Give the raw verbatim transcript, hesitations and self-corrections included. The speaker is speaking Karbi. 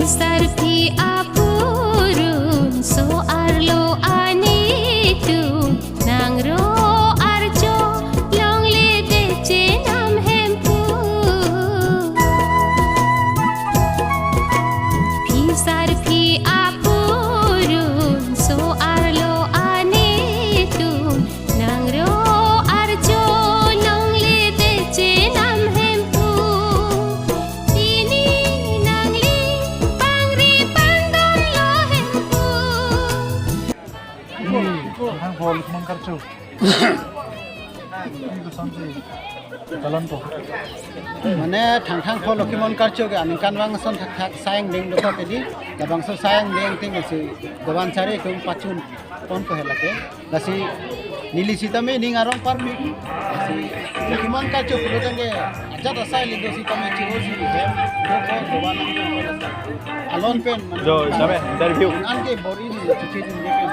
Sarpi apurun so-arlo anetum nangro arjo longledet chenam Hemphu. Phi sarpi apurun so-arlo anetum nangro arjo longledet chenam Hemphu. Pini nangli pangri pangdon lo Hemphu. Thangthang pho Lokhimon Karcho. Ini kosonsi jalan po. Mane Thangthang pho Lokhimon Karcho ke aningkanvang ason thakthak sayang deng dokok tadi. Labangso sayang deng ting si Dovan Sari tum pachun ponpo he lake. Lasi neli sitame ning arong parmi. Lasi Lokhimon Karcho pulo tangte ajat asai lindo sitame chiro si hem dokok Dovan nang. Alon pen mane. Jo, sitame interview. Anke bor-i ni chichi dun ke pen.